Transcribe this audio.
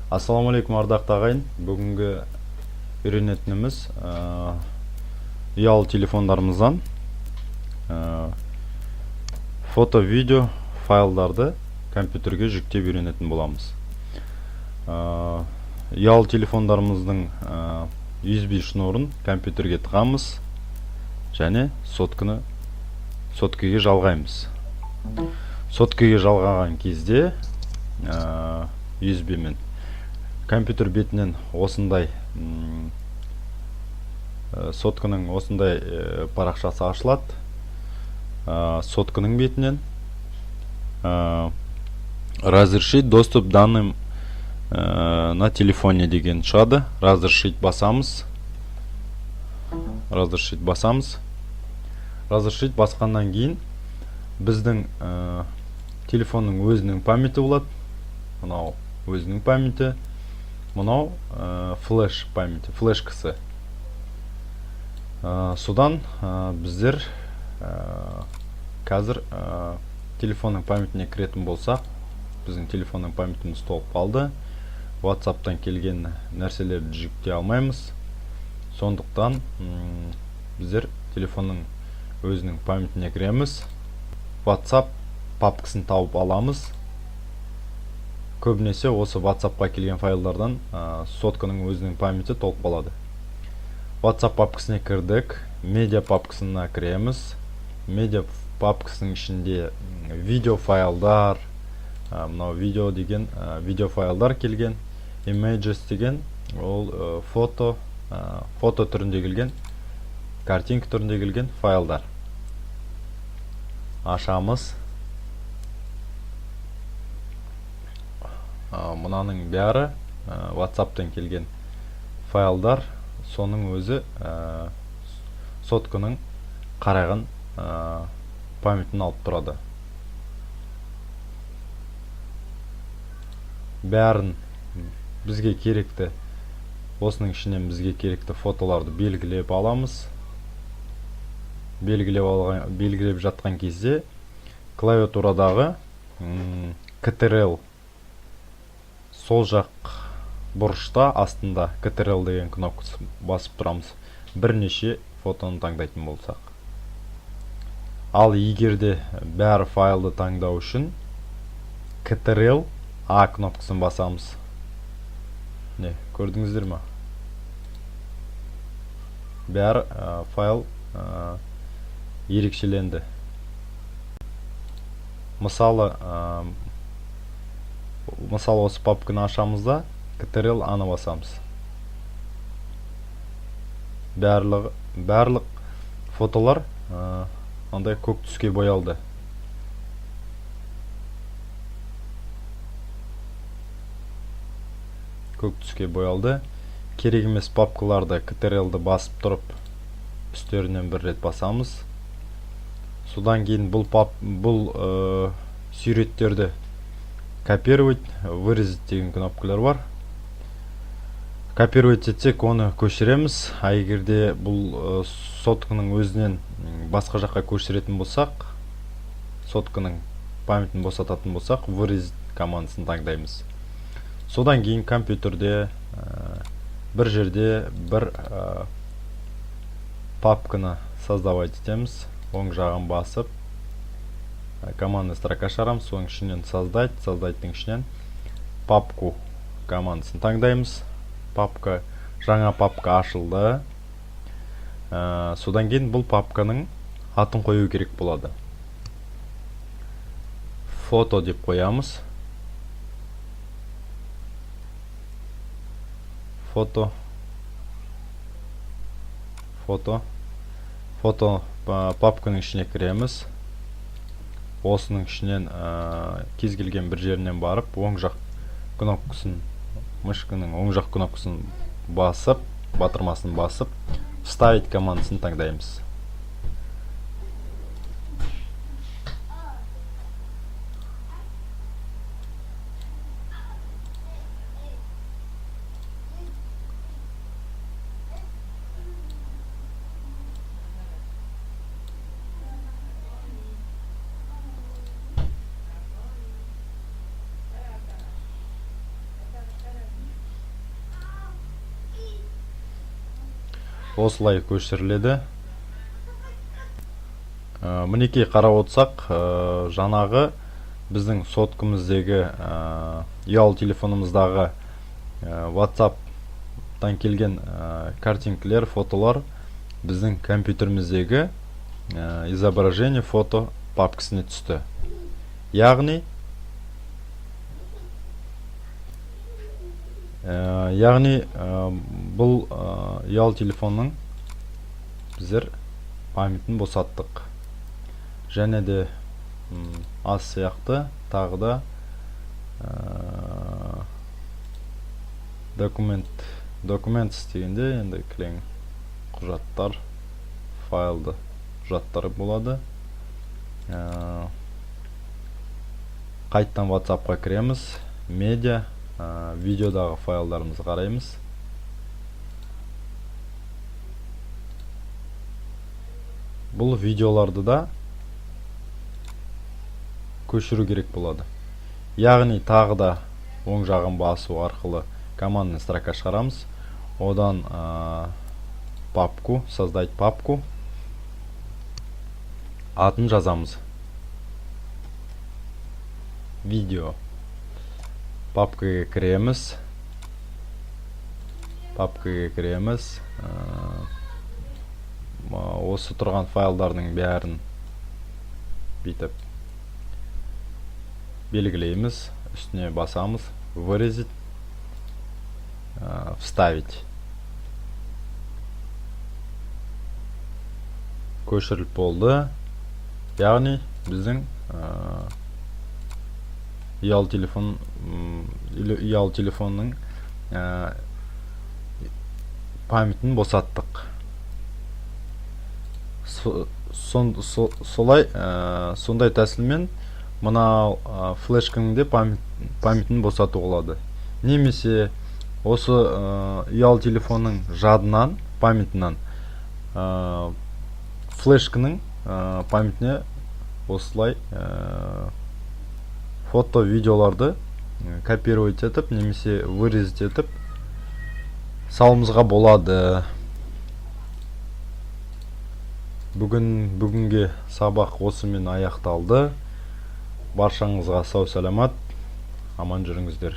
Ассалаумағалейкум, ардақты ағайын! Бүгінгі үйренетініміз ұялы телефондарымыздан фото, видео файлдарды компьютерге жүктеп үйренетін боламыз. Ұялы телефондарымыздың USB шнурын компьютерге тығамыз және соткіге жалғаймыз. Соткіге жалғаған кезде USB мен компьютер бетінен осындай сотканың осындай парақшасы ашылады. Сотканың бетінен «Разрешить доступ данным на телефоне» деген шығады. «Разрешить» басамыз. «Разрешить» басамыз. «Разрешить» басқаннан кейін біздің телефонның өзінің памяти болады. Мынау өзінің памяти, мынау флеш памяти, флешкасы. Содан біздер қазір телефонның памятіне кіретін болсақ, біздің телефонның памятіміз толып қалды. WhatsApp'тан келген нәрселерді жүктей алмаймыз. Сондықтан біздер телефонның өзінің памятіне кіреміз, WhatsApp папкасын тауып аламыз. Көбінесе осы WhatsAppқа келген файлдардан сотканың өзінің памяти толып қалады. WhatsApp папкасына кірдік, медиа папкасына кіреміз. Медиа папкасының ішінде видео файлдар, мынау видео деген видео файлдар келген, images деген ол фото түрінде келген, картинка түрінде келген файлдар. Ашамыз. Мынаның бәрі WhatsApp'тан келген файлдар, соның өзі сотканың қарайған памятін алып тұрады. Бәрін бізге керекті, осының ішінен бізге керекті фотоларды белгілеп аламыз. Белгілеп жатқан кезде клавиатурадағы CTRL, сол жақ бұрышта астында CTRL деген кнопкасы басып тұрамыз, бірнеше фотоны таңдайтын болсақ. Ал егер де бәрі файлды таңдау үшін CTRL A кнопкасын басамыз. Не, көрдіңіздер ма? Бәрі файл ерекшеленді. Мысалы, осы папканы ашамыз да, CTRL A-ны басамыз. Барлық фотолар андай көк түске боялды. Көк түске боялды. Керек емес папкаларды CTRL-ді басып тұрып үстерінен бір рет басамыз. Содан кейін бұл суреттерді копировать, вырезать деген кнопкалар бар. Копировать етсек, оны көшіреміз. А егер де бұл сотканың өзінен басқа жаққа көшіретін болсақ, сотканың памятін босататын болсақ, вырезать командасын таңдаймыз. Содан кейін компьютерде бір жерде бір папканы создавать етеміз. Оң жағын басып, командный строка шығарамыз, соның ішінен создать, создаттың ішінен папку командасын таңдаймыз. Папка, жаңа папка ашылды. Содан кейін бұл папканың атын қою керек болады. Фото деп қоямыз. Фото, фото, фото. Папканың ішіне кіреміз. Осының ішінен кез келген бір жерінен барып, оң жақ кнопкасын, мышканың оң жақ кнопкасын басып, батырмасын басып, вставить командасын таңдаймыз. Осылай көшіріледі. Мінекей, қарап отырсақ, жаңағы біздің соткамыздегі, ұялы телефонымыздағы WhatsApp-тан келген картинкілер, фотолар біздің компьютеріміздегі изображение, фото папкасіне түсті. Яғни бұл ұялы телефонның біздер памятін босаттық. Және де аз сияқты тағы да документ дегенде енді кілең құжаттар, файлды құжаттар болады. Қайттан WhatsApp-қа кіреміз, медиа, видеодағы файлдарымызды қараймыз. Бұл видеоларды да көшіру керек болады. Яғни тағы да оң жағын басу арқылы командный строка шығарамыз. Одан папку, создать папку, атын жазамыз. Видео. Папкаға кіреміз. Папкаға кіреміз. Осы тұрған файлдардың бәрін бүйтіп белгілейміз, үстіне басамыз, вырезать, вставить. Көшіріліп болды. Яғни біздің ұялы телефон, ұялы телефонның памятін босаттық. Солай, сондай тәсілмен мына флешканың де памятін босатуға болады. Немесе осы ұялы телефонның жадынан, памятынан флешканың памятіне осылай фото, видеоларды копировать етіп немесе вырезать етіп салуымызға болады. Бүгінге сабақ осымен аяқталды. Баршаңызға сау саламат, аман жүріңіздер.